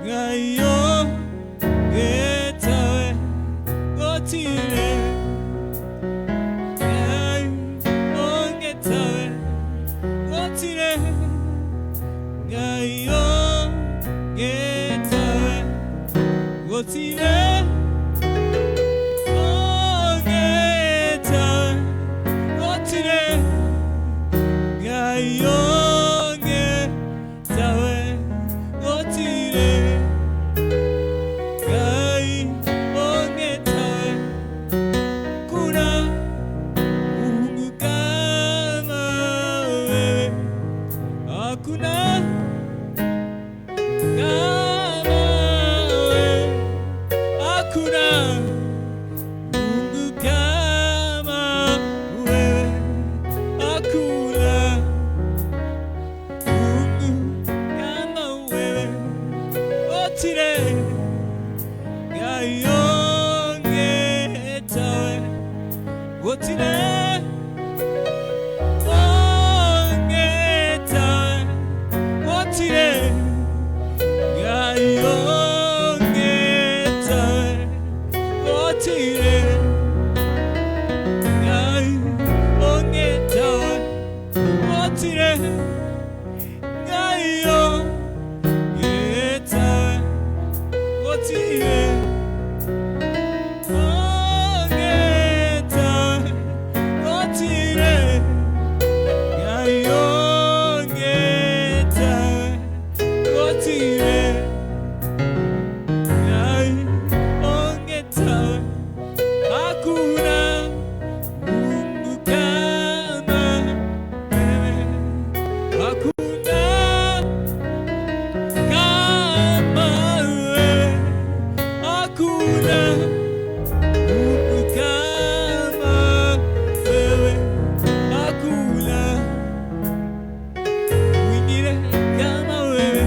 Ngai ũngĩ tawe gũtirĩ. Ngai ũngĩ tawe gũtirĩ. Ngai ũngĩ tawe gũtirĩ. Ũngĩ tawe gũtirĩ. Ngai ũngĩ tawe gũtirĩ. Ngai ũngĩ tawe. Kuna Mungu kama wewe, hakuna kama wewe, hakuna Mungu kama wewe, hakuna Mungu kama wewe, gũtirĩ Ngai ũngĩ tawe, gũtirĩ ũngĩ tawe, gũtirĩ Ngai ũngĩ tawe, gũtirĩ Ngai ũngĩ tawe, gũtirĩ Ngai ũngĩ tawe, gũtirĩ ũngĩ tawe, gũtirĩ Ngai ũngĩ tawe, gũtirĩ Ngai ũngĩ tawe, hakuna Mungu kama wewe, hakuna kama wewe, hakuna Mungu kama wewe, hakuna mwingine kama wewe.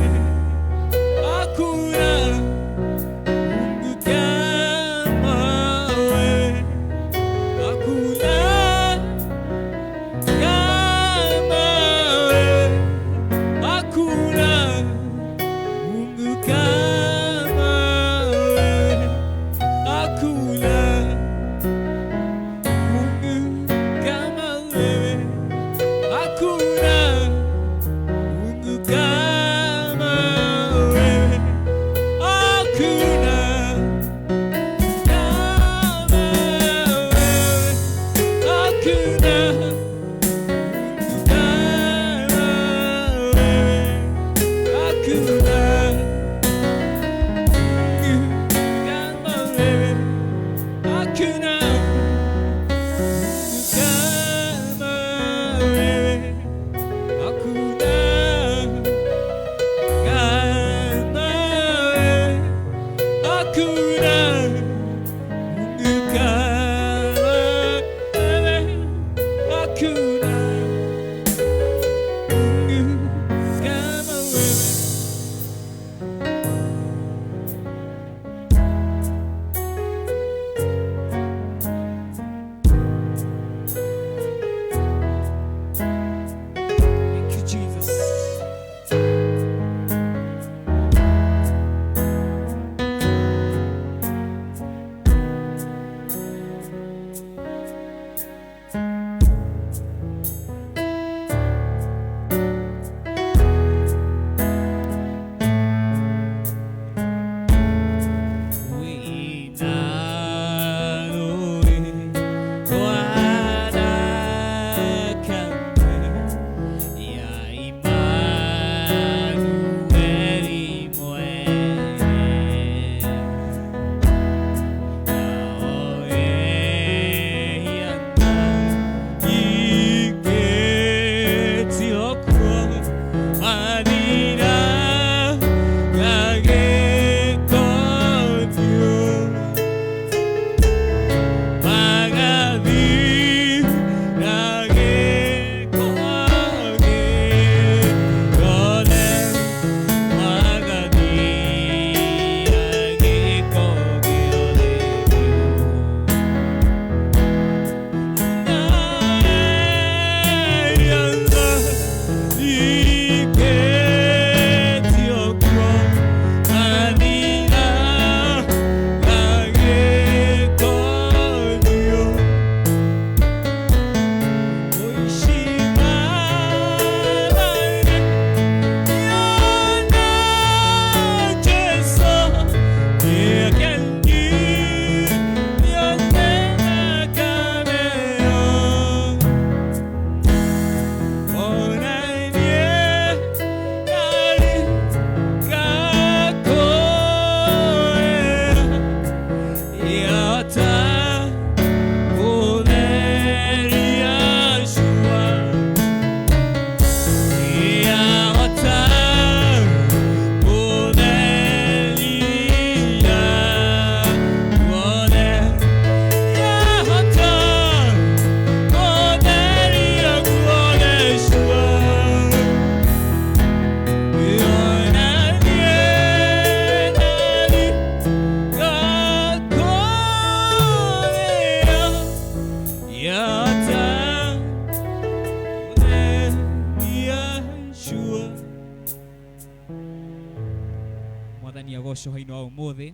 Mwathani agocwo hwainĩ wa ũmũthĩ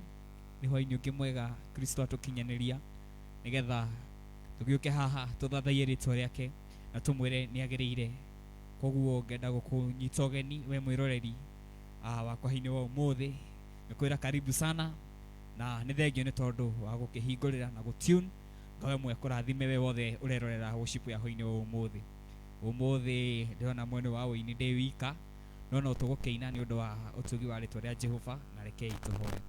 nĩ hwainĩ ũngĩ mwega Kristo atũkinyanĩria nĩgetha tũgĩũke haha tũthathaiye rĩtwa rĩake na tũmwĩre nĩ agĩrĩire. Koguo ngenda gũkũnyita ũgeni we mwĩroreri wakwa hwainĩ wa ũmũthĩ, nĩkwĩra karibu sana na nĩ thengio nĩ tondũ wa gũkĩhingũrĩra na gũtune. Ngai mwe kũrathime we wothe ũrerorera worship ya hwainĩ wa ũmũthĩ. Ũmũthĩ ndĩrona mwena wa ũini ndĩ wika, no no tũgũkĩina nĩ ũndũ wa ũtugi wa rĩtwa rĩa Jehova, na rekei tũhoe.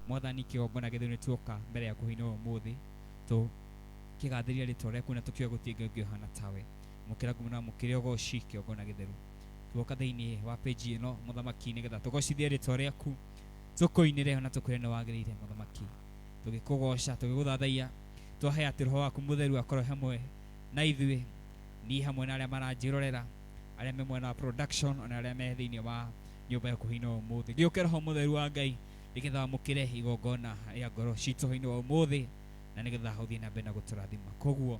Mwathani, kĩgongona gĩtheru nĩ tuoka mbere yaku hwainĩ wa ũmũthĩ tũkĩgathĩria rĩtwa rĩaku na tũkiuga gũtirĩ Ngai ũngĩ ũhana tawe. Mũkĩra ngumo na mũkĩre ũgoci kĩgongona gĩtheru. Tuoka thĩinĩ wa page ĩno mũthamaki nĩgetha tũgocithie rĩtwa rĩaku, tũkũinĩre ona tũkwĩre nĩ wagĩrĩire mũthamaki. Tũgĩkũgoca, tũgĩgũthathaiya, twahe atĩ roho waku mũtheru akorwo hamwe na ithuĩ, niĩ hamwe na arĩa maranjĩrorera, arĩa me mwena wa production ona arĩa me thĩinĩ wa nyũmba yaku hwainĩ wa ũmũthĩ. Gĩũke roho mũtheru wa Ngai nĩgetha wamũkĩre igongona rĩa ngoro citũ hwainĩ wa ũmũthĩ na nĩgetha ũthiĩ na mbere na gũtũrathima. Koguo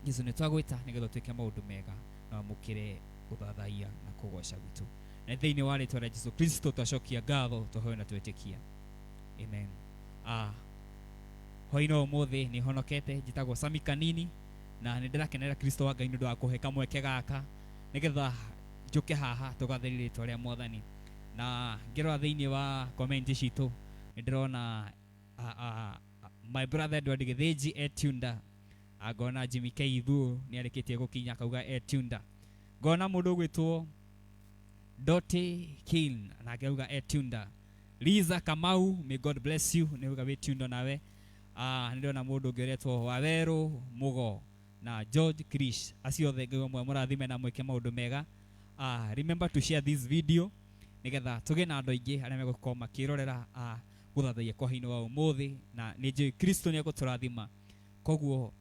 Jesu nĩ twagwĩta nĩgetha ũtuĩke maũndũ mega na wamũkĩre gũthathaiya na kũgoca gwitũ. Na thĩinĩ wa rĩtwa rĩa Jesu Kristo twacokia ngatho, twahoya na twĩtĩkia. Amen. Hwainĩ wa ũmũthĩ nĩ honokete, njĩtagwo Sami Kanini na nĩ ndĩrakenera Kristo wa Ngai nĩ ũndũ wa kũhe kamweke gaka nĩgetha njũke haha tũgathĩrĩrie rĩtwa rĩa Mwathani. Na ngĩrora thĩinĩ wa comment citũ nĩ ndĩrona my brother Edward Gĩthĩnji etunda, ngona Jimmy K Ithuũ nĩ arĩkĩtie gũkinya akauga etunda, ngona mũndũ ũgwĩtwo Dotty Kin nake auga etunda, Liza Kamau, may God bless you, nĩ auga wĩtunda nawe. Nĩ ndĩrona mũndũ ũngĩ ũretwo Wawerũ Mũgo na George Krish, acio othe Ngai wa mũrathime na mwĩke maũndũ mega. Remember to share this video nĩgetha tũgĩe na andũ aingĩ arĩa megũkorwo makĩrorera gũthathaiya kwa hwainĩ wa ũmũthĩ, na nĩ njũĩ Kristo nĩ egũtũrathima. Koguo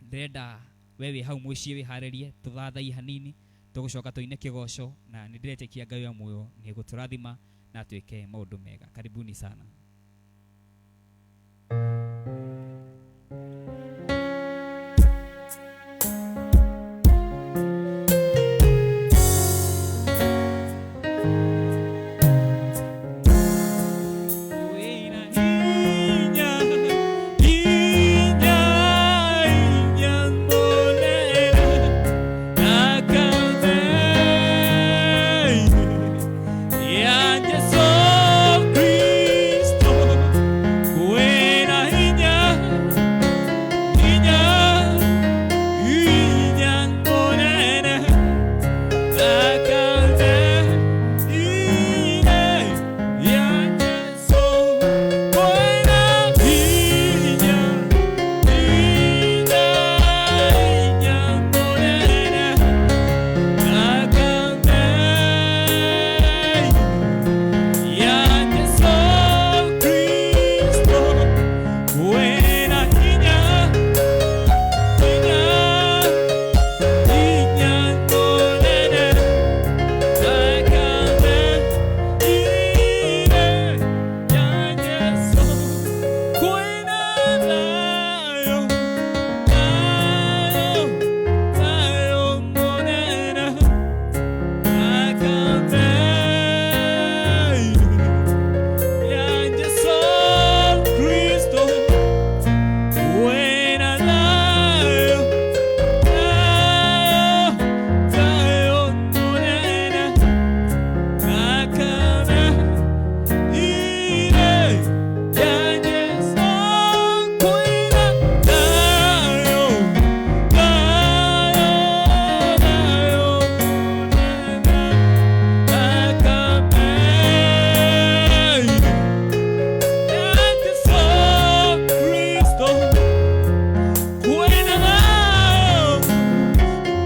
ndĩrenda we wĩ hau mũciĩ wĩharĩrie tũthathaiye hanini, tũgũcoka tũine kĩgoco na nĩ ndĩretĩkia Ngai wa muoyo nĩ egũtũrathima na atwĩke maũndũ mega. Karibuni sana. Wĩna hinya, hinya, hinya mũnene, thakame ya Jesu Kristo. Wĩna hinya, hinya, hinya mũnene, thakame ya Jesu. Wĩna hinya, hinya, hinya mũnene, thakame ya Jesu Kristo. Wĩna hinya, hinya, hinya mũnene, thakame ya Jesu. Kwĩna thayũ, thayũ, thayũ mũnene, thakame ya Jesu Kristo. Wĩna thayũ, thayũ, thayũ mũnene, thakame ya Jesu. Kwĩna thayũ, thayũ, thayũ mũnene, thakame ya Jesu Kristo. Kwĩna thayũ,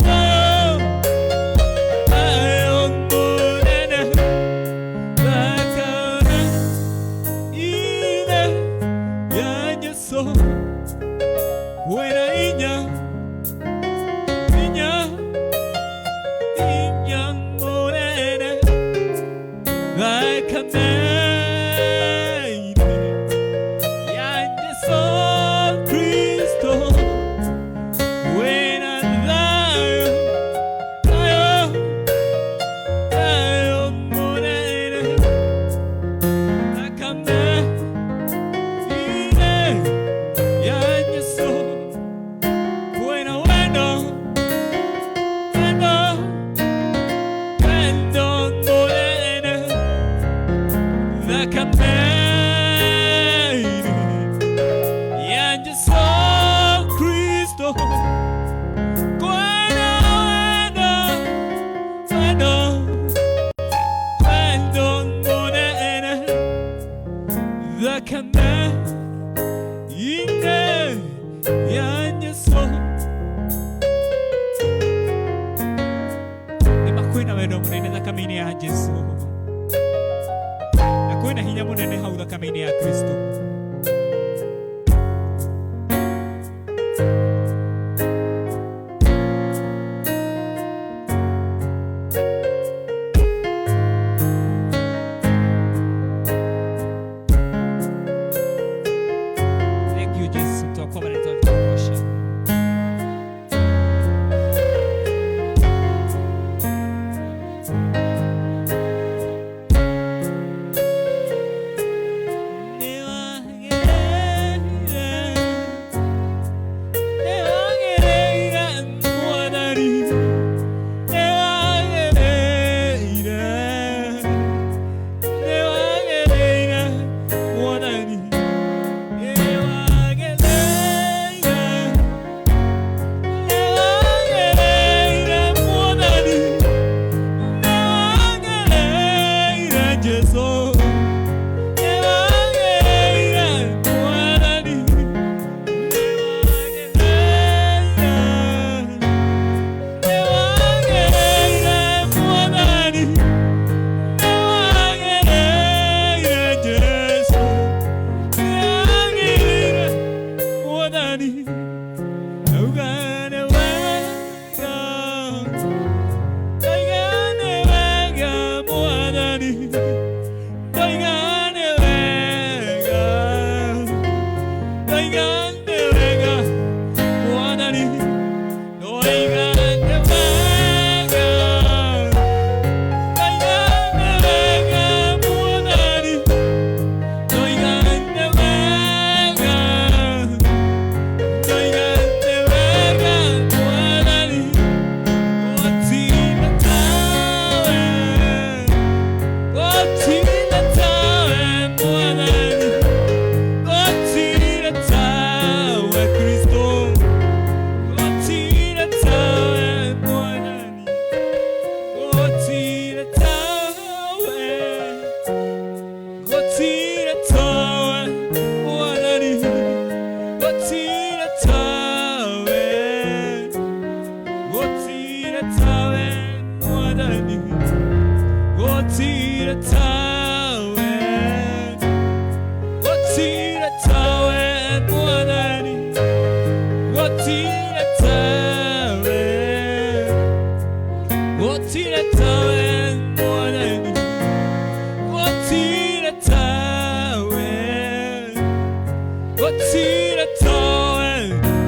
thayũ, thayũ mũnene, thakame ya Jesu. Kwĩna hinya, hinya, hinya mũnene, thakame ya Jesu Kristo. Kwĩna thayũ, thayũ, thayũ mũnene. Thakame-inĩ ya Jesũ Kristo kwĩna wendo, wendo, wendo mũnene. Thakame-inĩ ya Jesũ. Nĩma kwĩna wendo mũnene thakame-inĩ ya Jesũ, na kwĩna hinya mũnene hau thakame-inĩ ya Kristo. Thank you Jesu, twakwamba na twakugoca. Nĩwagĩrĩire, nĩwagĩrĩire Mwathani, nĩwagĩrĩire, nĩwagĩrĩire Mwathani, nĩwagĩrĩire, nĩwagĩrĩire Mwathani, nĩwagĩrĩire Jesũ, nĩwagĩrĩire Mwathani, nĩwagĩrĩire, nĩwagĩrĩire Mwathani, nĩwagĩrĩire Jesũ, nĩwagĩrĩire Mwathani, auga nĩ wega, ndoiga nĩ wega Mwathani, ndoiga nĩ wega, ndoiga nĩ wega Mwathani, ndoiga nĩ wega, ndoiga nĩ wega Mwathani, ndoiga nĩ wega, ndoiga nĩ wega Mwathani, gũtirĩ tawe, gũtirĩ tawe Mwathani, gũtirĩ tawe Kristo, gũtirĩ tawe Mwathani, gũtirĩ tawe, gũtirĩ tawe Mwathani, gũtirĩ tawe, gũtirĩ tawe Mwathani, gũtirĩ tawe, gũtirĩ tawe Mwathani, gũtirĩ tawe, gũtirĩ tawe Mwathani, gũtirĩ tawe, gũtirĩ tawe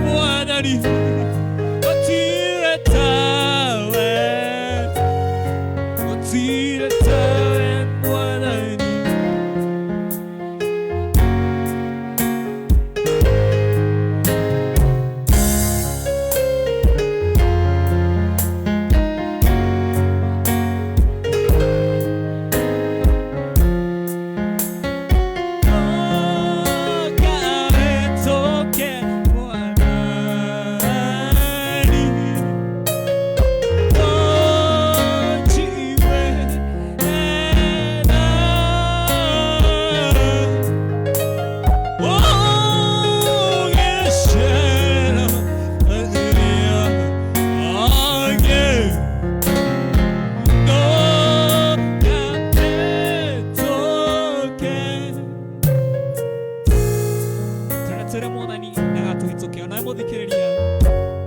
Mwathani, gũtirĩ tawe, gũtirĩ tawe Mwathani. Ũkahĩtũke Mwathani, ũnjigue tha. Ũgĩcera arĩa angĩ, ndũkahĩtũke. Twĩre Mwathani ndagatũhĩtũke, onawe mũthikĩrĩria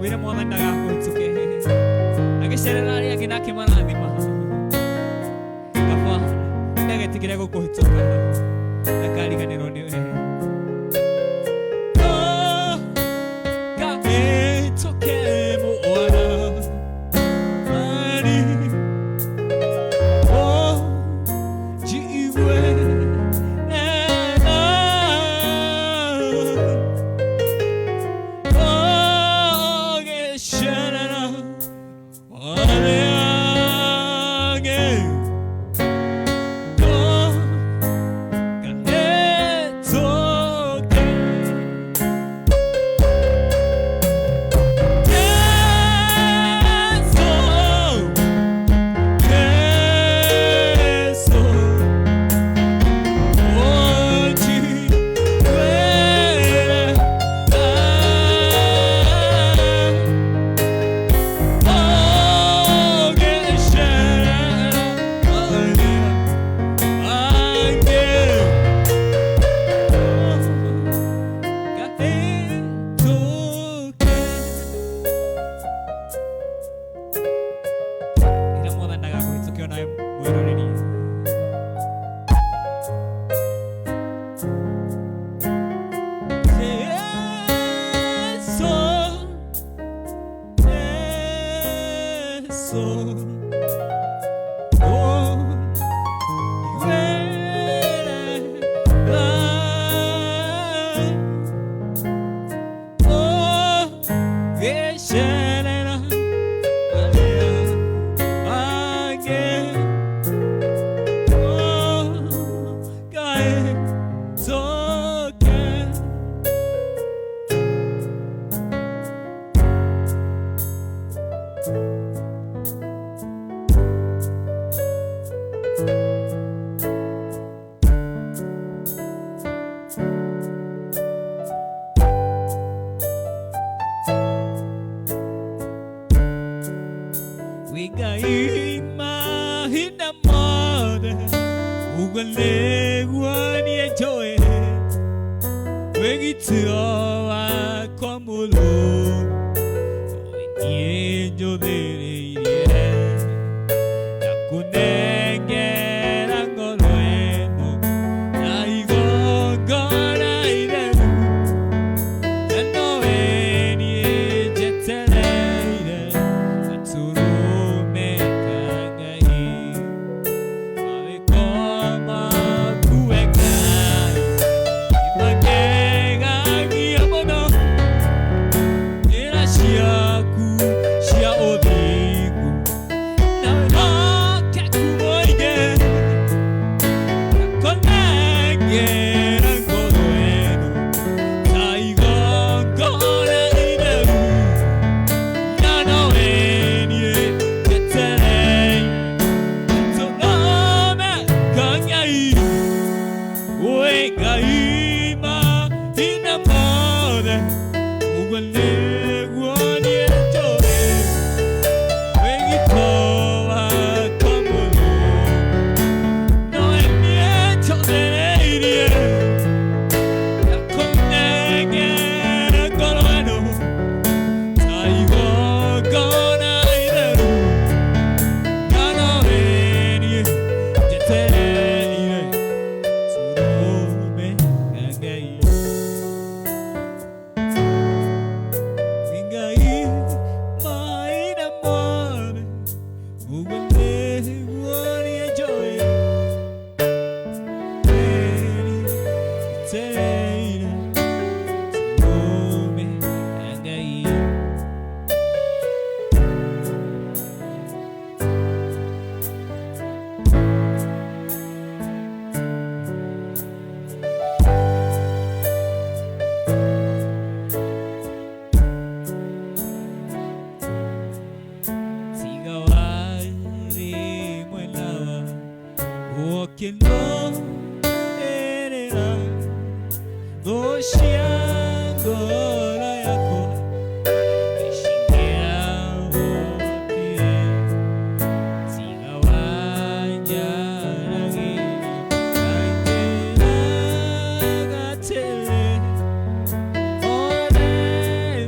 wĩre Mwathani ndagakũhĩtũke, agĩcerera arĩa angĩ na akĩmarathima, kaba ndagetĩkĩre gũkũhĩtũka, ndakariganĩrwo nĩwe. Ndũkahĩtũke Mwathani, ũnjigue tha. Ũgĩcerera arĩa angĩ, Ũguo nĩguo niĩ njũĩ wĩgitio wakwa mũrũ niĩ njũthĩrĩirie na kũnengera ngoro ĩno na igongona itheru na nowe niĩ njetereire gatũrũme ka Ngai mawĩko maku we Ngai nĩmangegagia mũno njĩra ciaku cia ũthingu na wĩhokeku mũingĩ nakũnengera ngoro ĩno ta igongona itheru na nowe niĩ njetereire gatũrũme ka Ngai wĩ Ngai mahinda mothe ũguo nĩguo niĩ njũĩ wĩgitio wakwa mũrũ nowe niĩ njũthĩrĩirie na kũnengera ngoro ĩno ta igongona itheru na nowe niĩ njetereire gatũrũme ka Ngai. Ngai mahinda mothe ũguo nĩguo niĩ njũĩ njetereire gatũrũme ka Ngai. Tiga warĩ mwena wa ũkĩnũĩrĩra thũ cia ngoro yakwa nĩcingĩahotire. Tiga wanjaragĩria na ngĩraga atĩrĩ othe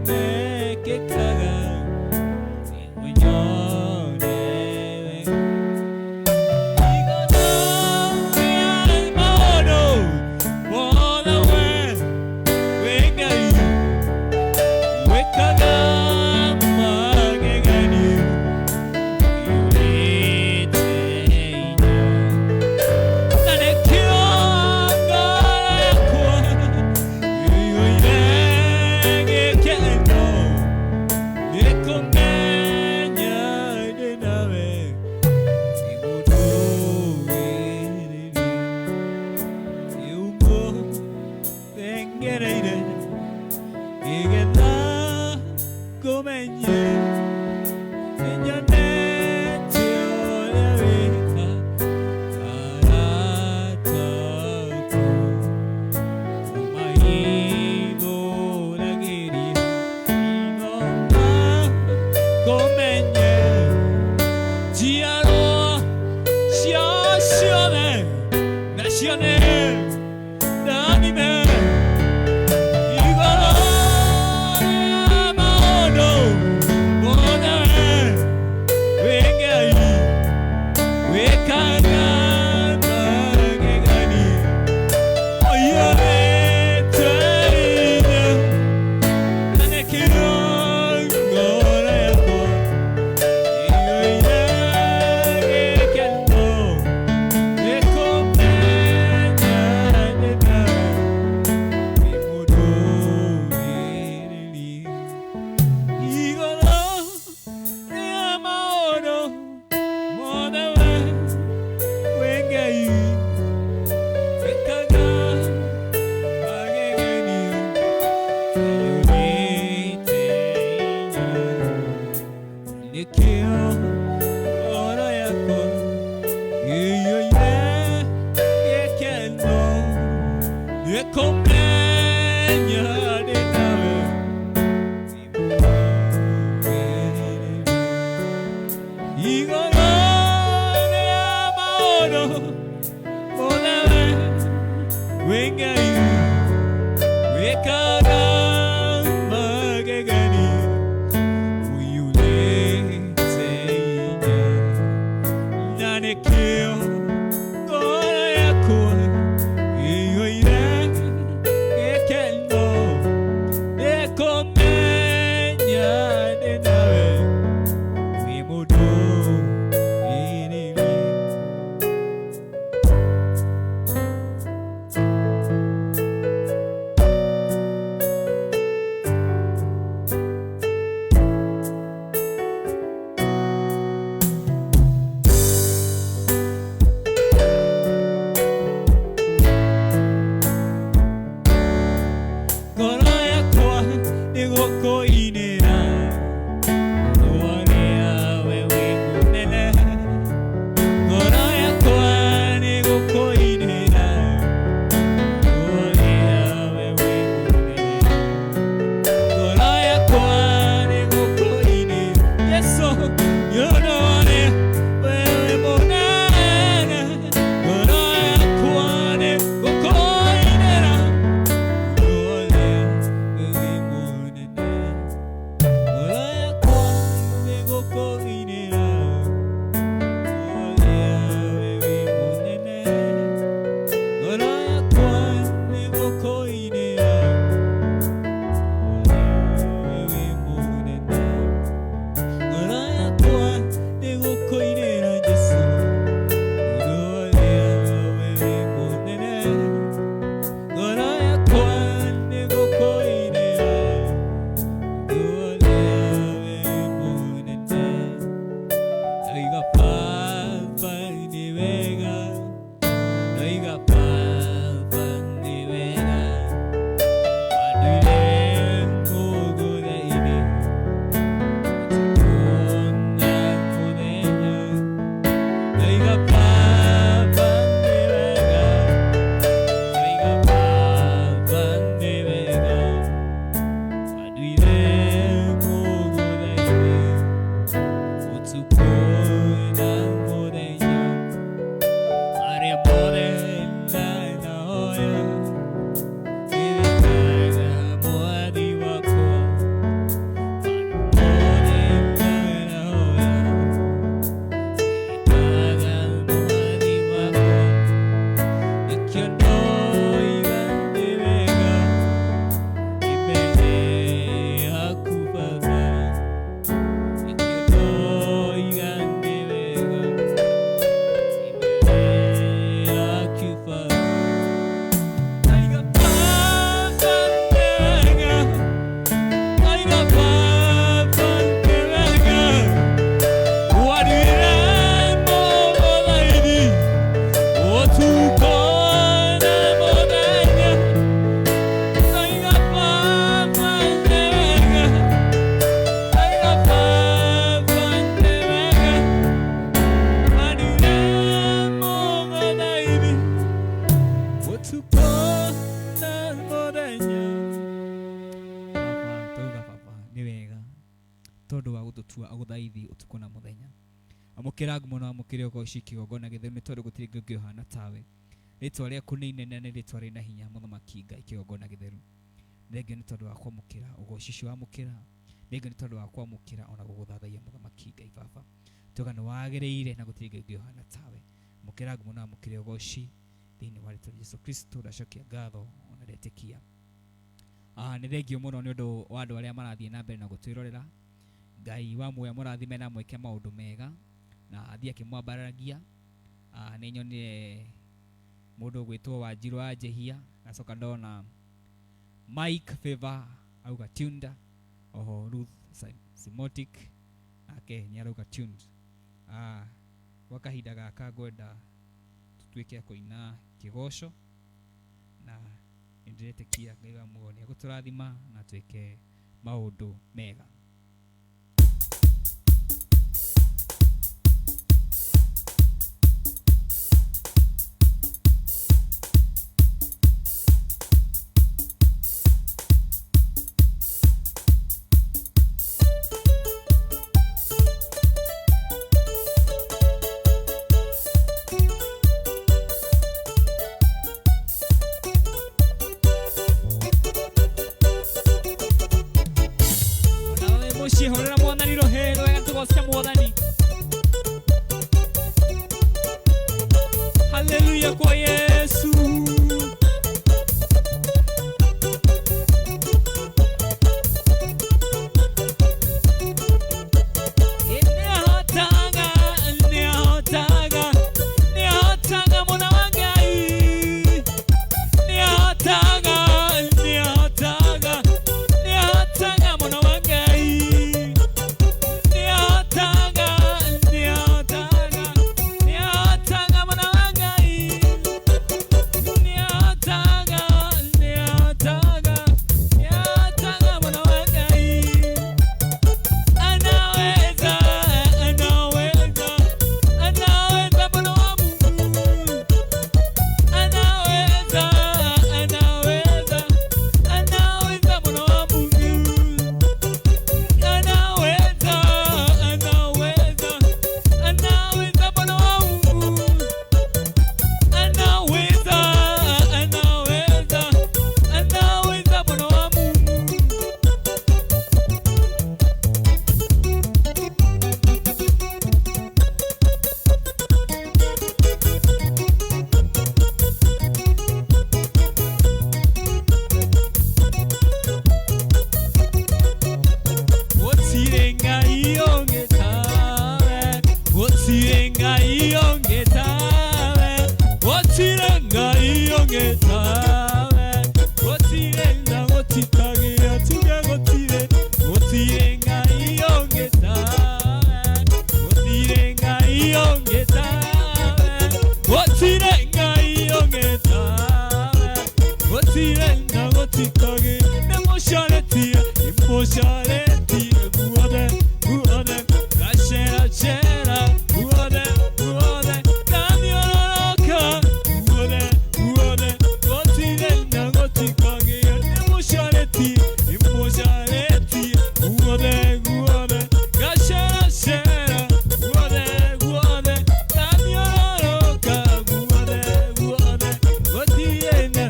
mekĩkaga Nĩkũmenya ndĩ nawe thengereire nĩgetha ngũmenye nĩnyonete ũrĩa wĩka arata aku ũmahithũragĩria igoma ngũmenye njiarwa cia ciothe nacio nĩ ndathime igũrũ rĩa maũndũ mothe wĩ Ngai wĩkaga magegania ũiyũrĩte hinya na nĩkĩo ngoro yakwa ĩiyũire gĩkeno nĩkũmenya ndĩ nawe wĩ mũndũmĩrĩri igũrũ rĩa maũndũ mothe we wĩ Ngai wĩkaga magegania ũiyũrĩte hinya nĩkĩo ngoro yakwa ĩiyũire gĩkeno nĩkũmenya ndĩ nawe igũrũ rĩa maũndũ Wĩ Ngai wĩkaga magegania, ũiyũrĩte hinya, na nĩkĩo ngoro yakwa ĩiyũire gĩkeno nĩkũmenya ndĩ nawe wĩ mũndũ ĩrĩrie. Ngoro yakwa nĩgũkũinĩra ũrĩa we wĩ mũnene. Ngoro yakwa nĩgũkũinĩra ũrĩa we wĩ mũnene. Ngoro yakwa nĩgũkũinĩra Jesũ, nĩ ũndũ ũrĩa we wĩ mũnene. Ngoro yakwa nĩgũkũinĩra Ngoro yakwa nĩgũkũinĩra Ndaiga Baba nĩ wega, ndaiga Baba nĩ wega, wanduire mũgũnda-inĩ ũtukũ na mũthenya. Ndaiga Baba nĩ wega, ndaiga Baba nĩ wega, wanduire mũgũnda-inĩ ũtukũ na mũthenya. Arĩa mothe ndanahoya, ririkana mwathi wakwa. Arĩa mothe ndanahoya, ririkana mwathi wakwa. Nĩkĩo ndoiga nĩ wega imbere yaku Baba. Nĩkĩo ndoiga nĩ wega imbere yaku Baba. Ndaiga Baba nĩ wega, ndaiga Baba nĩ wega, wanduire mũgũnda-inĩ ũtukũ na mũthenya. Ndaiga Baba nĩ wega, ndaiga Baba nĩ wega, wanduire mũgũnda-inĩ ũtukũ na mũthenya. Baba, tauga Baba nĩ wega tondũ wa gũtũtua agũthaithi ũtukũ na mũthenya. Amũkĩra ngumo na amũkĩre ũgoci kĩgongona gĩtheru nĩ tondũ gũtirĩ Ngai ũngĩ ũhana tawe. Rĩtwa rĩaku nĩ inene nĩ rĩtwa rĩna hinya mũthamaki Ngai kĩgongona gĩtheru. Thengio nĩ tondũ wa kwamũkĩra ũgoci ũcio wamũkĩra. Thengio nĩ tondũ wa kwamũkĩra ona gũgũthathaiya mũthamaki Ngai Baba. Tuga nĩ wagĩrĩire na gũtirĩ Ngai ũngĩ ũhana tawe. Amũkĩra ngumo na amũkĩre ũgoci thĩinĩ wa rĩtwa rĩa Jesũ Kristo ndacokia ngatho ona ndetĩkia. Nĩ thengio mũno nĩ ũndũ wa andũ arĩa marathiĩ na mbere na gũtwĩrorera. Ngai wa muoyo mũrathime na mwĩke maũndũ mega na athiĩ akĩmwambaragia. Nĩ nyonire mũndũ ũgwĩtwo Wanjirũ wa Njehia, ngacoka ndona Mike Favor auga tuned, oho Ruth Simotic nake nĩ arauga tuned. Gwa kahinda gaka ngwenda tũtuĩke a kũina kĩgoco na nĩndĩretĩkia Ngai wa muoyo nĩegũtũrathima na twĩke maũndũ mega. ũngĩ tawe. Gũtirĩ na gũtikagĩa tuge gũtirĩ, gũtirĩ Ngai ũngĩ tawe. Gũtirĩ Ngai ũngĩ tawe. Gũtirĩ Ngai ũngĩ tawe. Gũtirĩ na gũtikagĩa. Nĩmũcaretie, nĩmũcaretie guothe, guothe. Ngaceracera guothe, guothe. Ngathiũrũrũka guothe, guothe. Gũtirĩ na gũtikagĩa. Nĩmũcaretie, nĩmũcaretie guothe, guothe. Ngaceracera guothe, guothe. Ngathiũrũrũka guothe, guothe. Gũtirĩ na.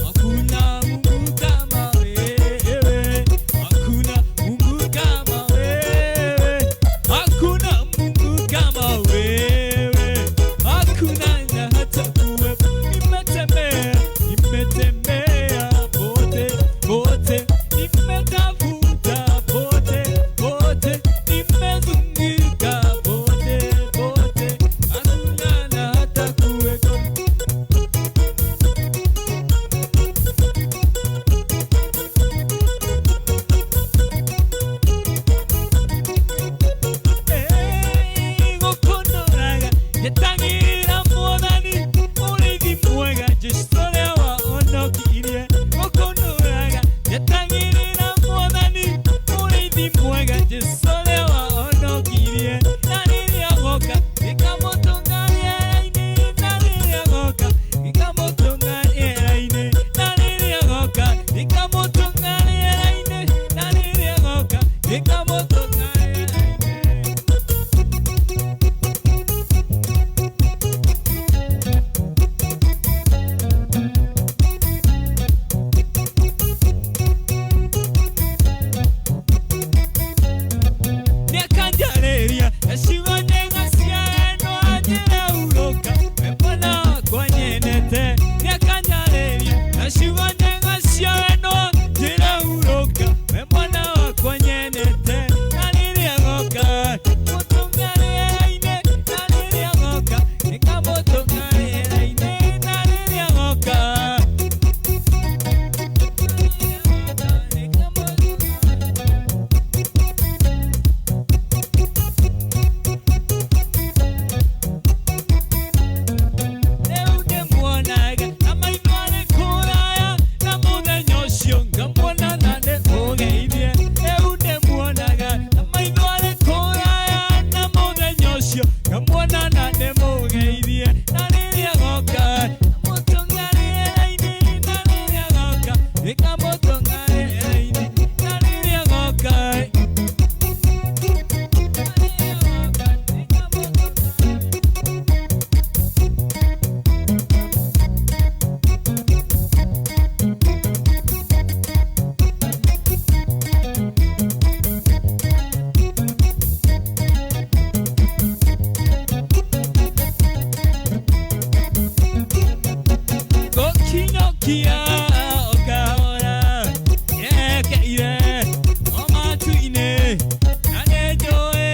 Hakuna Mungu kama wewe, hakuna Mungu kama wewe, hakuna Mungu kama wewe, hakuna na hata kuwepo. Nimetembea, nimetembea pote pote, nimetafuta pote pote, nimezunguka pote pote, hakuna na hata kuwepo. Gũkũnũraga njetagĩrĩra Mwathani mũrĩithi mwega Jesũ ũrĩa wahonokirie. Gũkũnũraga njetagĩrĩra Mwathani mũrĩithi mwega Jesũ ũrĩa wahonokirie. Na rĩrĩa agoka gĩkamũtũnga rĩera-inĩ, na rĩrĩa agoka gĩkamũtũnga rĩera-inĩ, na rĩrĩa agoka gĩkamũtũnga rĩera-inĩ, na rĩrĩa agoka gĩkamũtũnga rĩera-inĩ. Nĩakanjarĩria na ciugo njega cia wendo anjĩre hurũka, we mwana wakwa nyendete. Nĩakanjarĩria na ciugo njega cia wendo anjĩre hurũka, we mwana wakwa nyendete. Na rĩrĩa agoka mũtũnga rĩera-inĩ, na rĩrĩa agoka nĩkamũtũnga rĩera-inĩ, na rĩrĩa agoka nĩkamũtũnga. Rĩu ndĩmuonaga na maitho arĩ kũraya, na mũthenya ũcio ngamuona na ndĩmũgeithie. Rĩu ndĩmuonaga na maitho arĩ kũraya, na mũthenya ũcio ngamuona na ndĩmũgeithie. Na rĩrĩa agoka ngamũtũnga rĩera-inĩ, na rĩrĩa agoka nĩkamũtũnga rĩera-inĩ, na rĩrĩa agoka, na rĩrĩa agoka nĩkamũtũnga. Gũkinyũkia o kahora nyerekeire o matu-inĩ, na nĩnjũĩ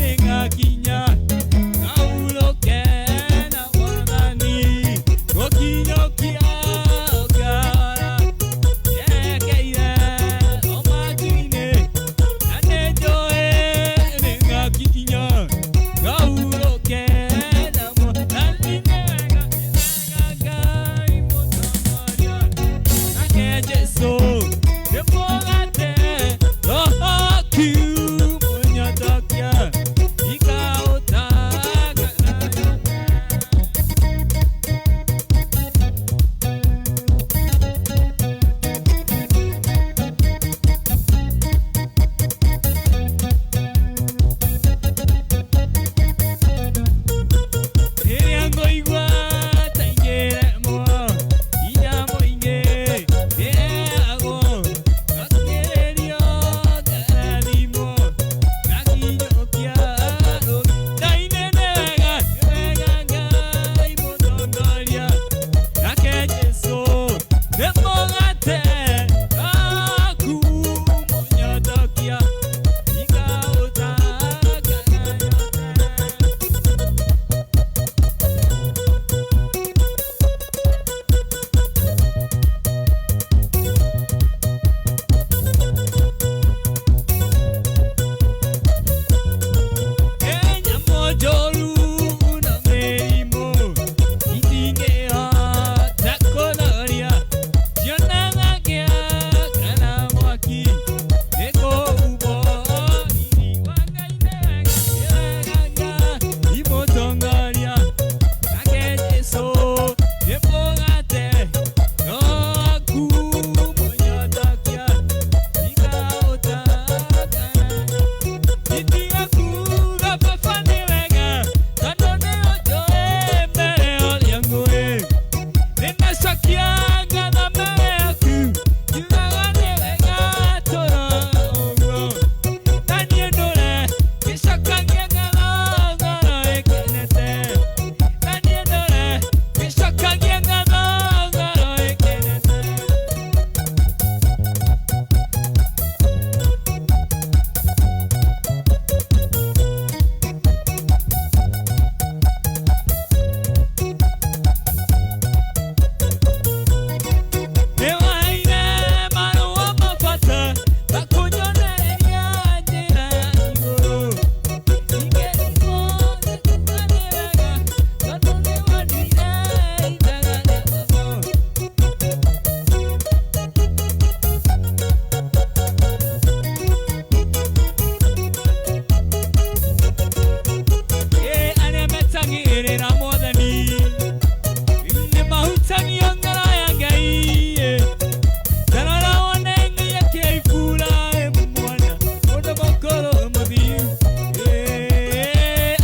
nĩngakinya ngahurũke na Mwathani. Gũkinyũkia o kahora nyerekeire o matu-inĩ, na nĩnjũĩ nĩngakinya ngahurũke na Mwathani. Nĩ wega, nĩ wega Ngai mũtongoria. Nĩnacokia ngatho mbere yaku, njugaga nĩ wega tũro ũguo. Na niĩ ndũre ngĩcokagia ngatho ngoro ĩkenete. Na niĩ ndũre ngĩcokagia ngatho ngoro ĩkenete. Nĩwaheire marũa mabata makũnyonereria njĩra ya igũrũ. Ingĩrigwo nĩ kuuga nĩ wega, tondũ nĩwanduire ithaga rĩa watho. Ĩ arĩa metagĩrĩra Mwathani nĩmahutagio ngoro ya Ngai. Ta rora wone Ngai akĩibura mwana mũndũ mũkũrũ mũthiu. Ĩ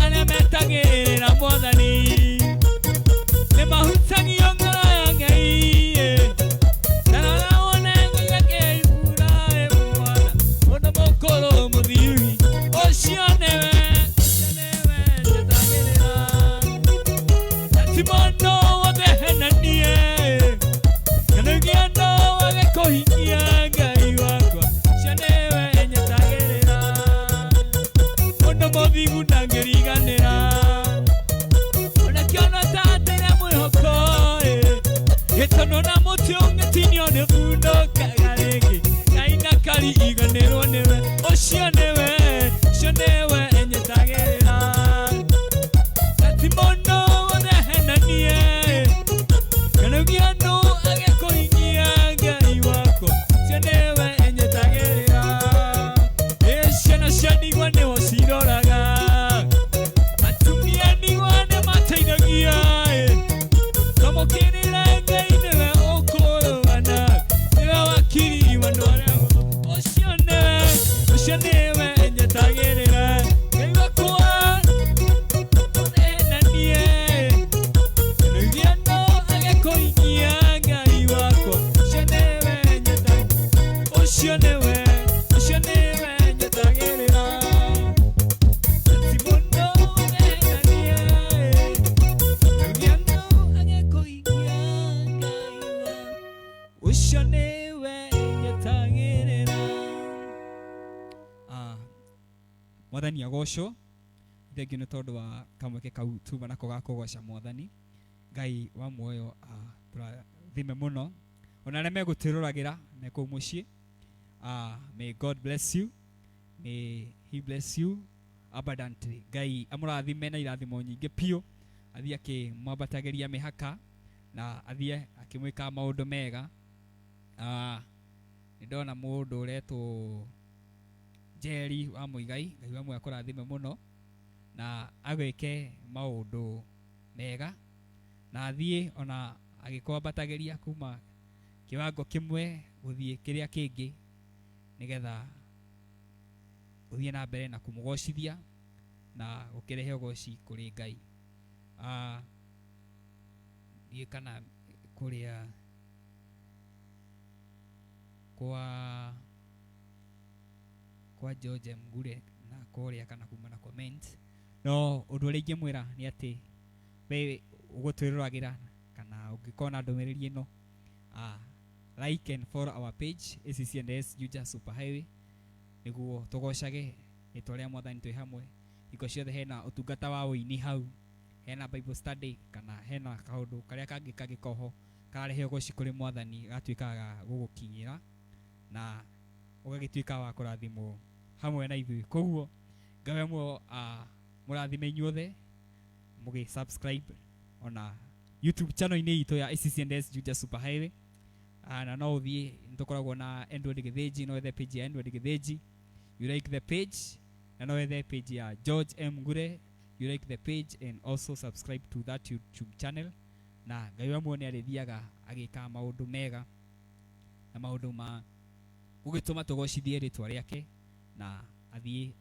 arĩa metagĩrĩra Mwathani nĩmahutagio ngoro ya Ngai. Ta rora wone Ngai akĩibura mwana mũndũ mũkũrũ mũthiu. Ũcio nĩwe, ũcio nĩwe njetagĩrĩra. Ti mũndũ wothe henanie, kana ũngĩ wage kũhingia Ngai wakwa. Ũcio nĩwe nyetagĩrĩra. Mũndũ mũthingu ndangĩriganĩra. Ona kĩono ta ateire mwĩhoko, ĩ. Gĩtono na mũtĩ ũngĩtinio nĩũthundũkaga rĩngĩ. Ngai ndakariganĩrwo nĩwe. Ũcio nĩwe, ũcio nĩwe nyetagĩrĩra. Na ti mũndũ wothe henanie, kana ũngĩ andũ age kũhingia Ngai wakwa. Ũcio nĩwe nyetagĩrĩra. Ĩ ciana cia ndigwa nĩwe ũciroraga. Atumia ndigwa nĩmateithagia, ĩ. Twamũkĩrĩre Ngai nĩwe ũkũrũgana, nĩwe wakiri wa andũ arĩa ahũthũ. Ũcio nĩwe, ũcio nĩwe nyetagĩrĩra. Ngai wakwa ũthenanie, kana age kũhingia Ngai wakwa. Ũcio nĩwe nyetagĩrĩra. Ũcio nĩwe, ũcio nĩwe nyetagĩrĩra. Ti mũndũ ũthenanie, kana age kũhingia Ngai wakwa. Ũcio nĩwe nyetagĩrĩra. Mwathani agocwo. Thengio nĩ tondũ wa kamweke kau tuma nako ga kũgoca Mwathani Ngai wa muoyo. Tũrathime mũno ona arĩa megũtwĩroragĩra me kũu mũciĩ. May God bless you, may he bless you abundantly. Ngai amũrathime na irathimo nyingĩ biũ, athiĩ akĩmwambatagĩria mĩhaka na athiĩ akĩmwĩkaga maũndũ mega. Nĩ ndona mũndũ ũretwo Njeri wa Mũigai. Ngai wa muoyo akũrathime mũno na agwĩke maũndũ mega na athiĩ ona agĩkwambatagĩria kuma kĩwango kĩmwe gũthiĩ kĩrĩa kĩngĩ, nĩgetha ũthiĩ na mbere na kũmũgocithia na gũkĩrehe ũgoci kũrĩ Ngai. Ndiũĩ kana kũrĩa kwa George Mgure na kũrĩa kana kuma na comment, no ũndũ ũrĩa ingĩmwĩra nĩ atĩ we ũgũtwĩroragĩra kana ũngĩkorwo na ndũmĩrĩri ĩno, like and follow our page ACCNS Juja Super Highway, nĩguo tũgocage rĩtwa rĩa Mwathani twĩ hamwe hingo ciothe. Hena ũtungata wa ũini hau, hena Bible study, kana hena kaũndũ karĩa kangĩ kangĩkorwo ho kararehe ũgoci kũrĩ Mwathani, gatuĩkaga ga gũgũkinyĩra na ũgagĩtuĩka wa kũrathimwo hamwe na ithuĩ. Koguo Ngai wa muoyo mũrathime inyuothe mũgĩ subscribe ona YouTube channel-inĩ itũ ya ACCNS Juja Super Highway. Na no ũthiĩ, nĩtũkoragwo na Edward Gĩthĩnji, no wethe page ya Edward Gĩthĩnji, you like the page, na no wethe page ya George M Ngure, you like the page and also subscribe to that YouTube channel. Na Ngai wa muoyo nĩ arĩthiaga agĩkaga maũndũ mega na maũndũ ma gũgĩtũma tũgocithie rĩtwa rĩake na athiĩ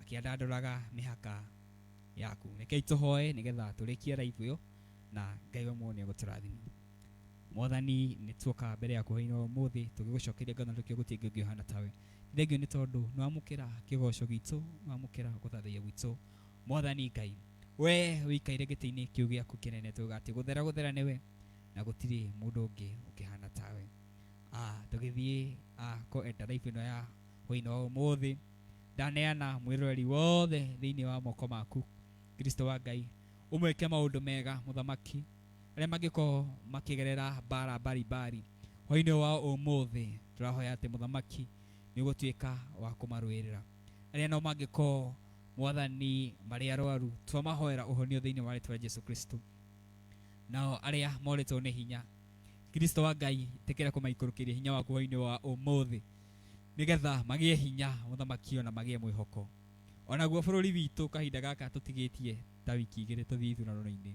akĩandandũraga mĩhaka yaku. Rekei tũhoe nĩgetha tũrĩkie live ĩyo. Na Ngai wa muoyo nĩ egũtũrathima. Mwathani, nĩ tuoka mbere yaku hwaĩ-inĩ wa ũmũthĩ tũgĩgũcokeria ngatho na tũkiuga gũtirĩ Ngai ũngĩ ũhana tawe. Thengio nĩ tondũ nĩ wamũkĩra kĩgoco gitũ, nĩ wamũkĩra gũthathaiya gwitũ. Mwathani Ngai, we ũikaire gĩtĩ-inĩ kĩu gĩaku kĩnene, tuuga atĩ gũthera gũthera nĩwe na gũtirĩ mũndũ ũngĩ ũkĩhana tawe. Tũgĩthiĩ kũ enter life ĩno ya hwaĩ-inĩ wa ũmũthĩ, ndaneana mwĩroreri wothe thĩinĩ wa moko maku, Kristo wa Ngai, ũmwĩke maũndũ mega mũthamaki, arĩa mangĩkorwo makĩgerera mbara mbarimbari hwaĩ-inĩ wa ũmũthĩ, tũrahoya atĩ mũthamaki nĩ ũgũtuĩka wa kũmarũĩrĩra. Arĩa nao mangĩkorwo mwathani marĩ arwaru, twamahoera ũhonio thĩinĩ wa rĩtwa rĩa Jesu Kristo. Nao arĩa morĩtwo nĩ hinya, Kristo wa Ngai, ĩtĩkĩra kũmaikũrũkĩria hinya waku hwaĩ-inĩ wa ũmũthĩ, nĩgetha magĩe hinya mũthamaki, ona magĩe mwĩhoko. Onaguo bũrũri witũ kahinda gaka tũtigĩtie ta wiki igĩrĩ tũthiĩ ithurano-inĩ,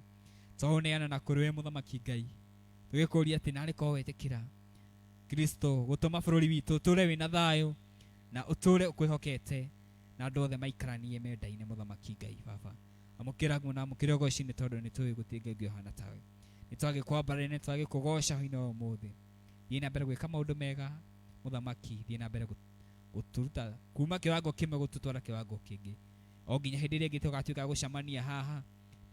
twaũneana na kũrĩ we mũthamaki Ngai, tũgĩkũria atĩ narĩ korwo wetĩkĩra Kristo gũtũma bũrũri witũ ũtũre wĩna thayũ na ũtũre ũkwĩhokete, na andũ othe maikaranie mendaine mũthamaki Ngai. Baba, amũkĩra nguo na amũkĩra ũgoci, nĩ tondũ nĩ tũĩ gũtirĩ Ngai ũngĩ ũhana tawe. Nĩ twagĩkwambarĩria, nĩ twagĩkũgoca hwaĩ-inĩ wa ũmũthĩ. Thiĩ na mbere gwĩka maũndũ mega mũthamaki, thiĩ na mbere gũtũruta kuma kĩwango kĩmwe gũtũtwara kĩwango kĩngĩ, o nginya hĩndĩ ĩrĩa ĩngĩ tũgatuĩka gũcemania haha,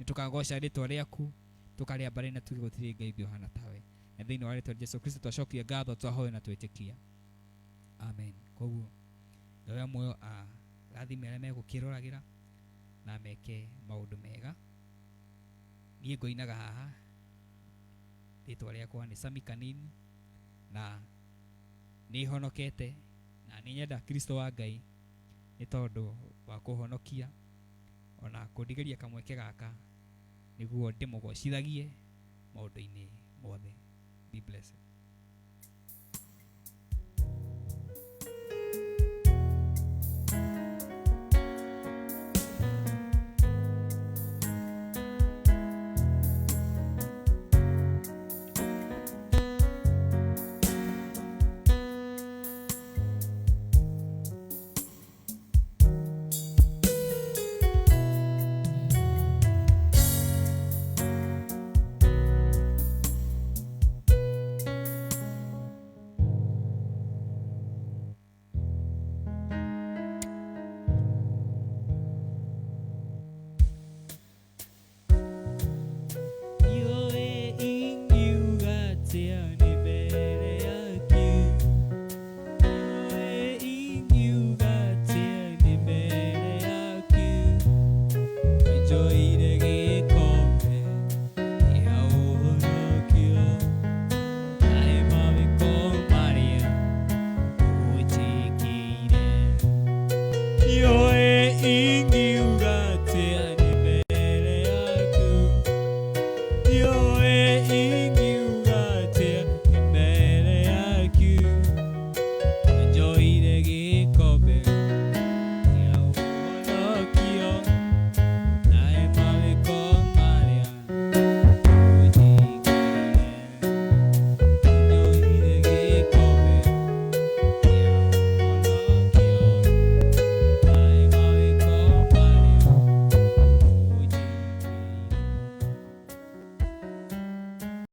nĩ tũkagoca rĩtwa rĩaku, tũkarĩambarĩria na tuge gũtirĩ Ngai ũngĩ ũhana tawe. Na thĩinĩ wa rĩtwa rĩa Jesu Kristo twacokia ngatho, twahoya na twĩtĩkia, amen. Koguo Ngai wa muoyo rathime arĩa megũkĩroragĩra na meke maũndũ mega. Niĩ ngoinaga haha, rĩtwa rĩakwa nĩ Sami Kanini, na nĩ honokete na nĩ nyenda Kristo wa Ngai nĩ tondũ wa kũhonokia ona kũndigĩria kamweke gaka nĩguo ndĩmũgocithagie maũndũ-inĩ mothe. Be blessed.